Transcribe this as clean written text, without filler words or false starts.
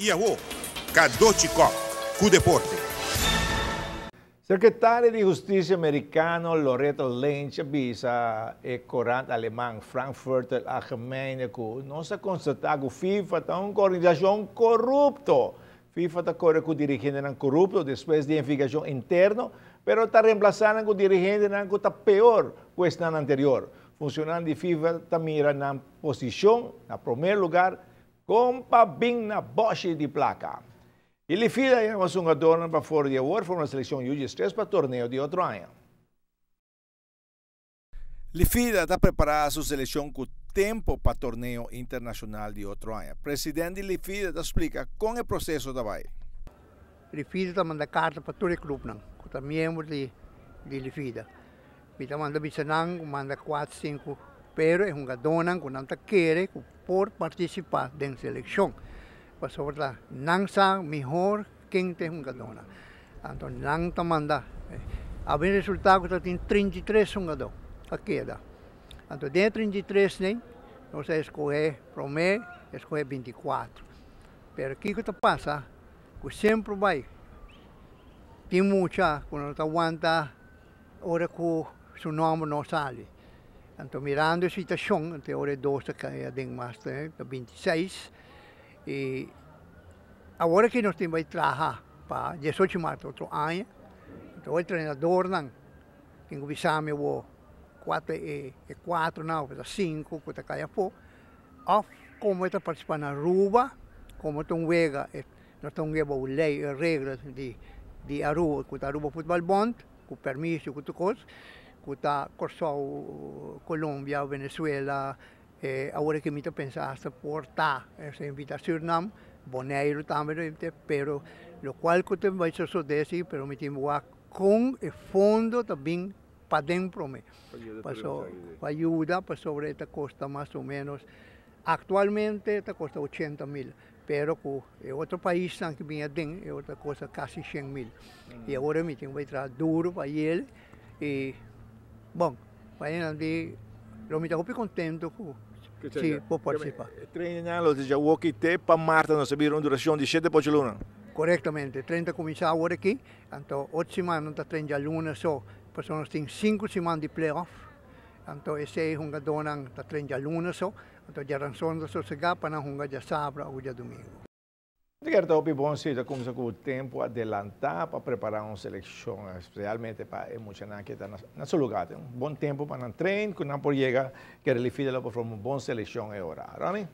I awo, Cadochi Kock ku deporte. Sekretario di Hustisia Merikano Loretta Lynch a bisa e korant aleman Frankfurter Allgemeine ku nos a konstatá ku FIFA ta un organisashon korupto. FIFA ta kore ku dirigentenan korupto despues di investigashon interno, pero ta remplasá nan ku dirigentenan ku ta peor ku esnan anterior. Funshonarionan di FIFA ta mira nan posishon na promé lugar Kon pa bin na bòshi di plaka. I Lifida a yama su hungadornan pa for di awor forma selekshon U 13 pa torneo di otro aña. Lifida ta prepará su selekshon ku tempo pa torneo internashonal di otro aña. President di Lifida ta splika kon e proseso ta bai. Lifida ta manda karta pa tur e klupnan ku ta miembro di Lifida. Mi ta manda bisa nan ku manda kuat sinku pero e hungadónan ku nan ta kere ku por partisipá den selekshon pasobra ta nan sa mihor ken ta e hungadónan. Anto nan ta manda a bin resultá ku ta tin 33 hungadó a keda. Anto den e 33 nei nos a eskohé promé eskohé 24. Pero kiko ta pasa ku semper bai tin mucha ku no ta wanta. Ora ku su nòmber no sali. Anto mirando e situashon, anto e ora e dos ta kai aden mas ta 26 i awor aki nos tin bai traha pa 18 mart otro aña, anto e trenadornan tin ku bisa mi awor kua ta e kuatronan òf ta sinku ku ta kai afó òf komo e ta partisipá na Aruba komo ta un wega nos ta un wega bou lei e regla di Aruba ku ta Aruba Futbal Bond. Ku permiso ku tur kos ku ta Kòrsou, Colombia, Venezuela, awor aki mi ta pensa hasta por ta esa invita Surinam, Boneiru tambe lo invita, pero lokual ku ta bai sosode si pero mi tin wak kon e fondo ta bin paden prome paso pa yuda pasobra e ta kosta mas o menos aktualmente ta kosta 80.000. Pero ku e otro paisnan ki bin aden e otro kosta kasi 100.000. I awor mi tin ku bai traha duru pa yel i bon pa di lo mi ta hopi kontentu ku si por partisipá. E training lo ta djawoki te pa marta nos ta bira un durashon di shete pa ocho luna. Korektamente, train ta kuminsá awor aki, anto ocho siman nan ta train djaluna so, pasobra nos tin sinku siman di play-off, anto esei hungadónan ta train djaluna so. Anto djaranson ta sosegá pa nan hunga djasabra o djadumingu. Di kier ta hopi bon si ta kumsa ku tempu adelantá pa prepará un selekshon, spesialmente pa e muchanan ke ta na su lugá. Tin un bon tempu pa nan train ku nan por yega kere Lifida lo por forma un bon selekshon e ora. Ronnie?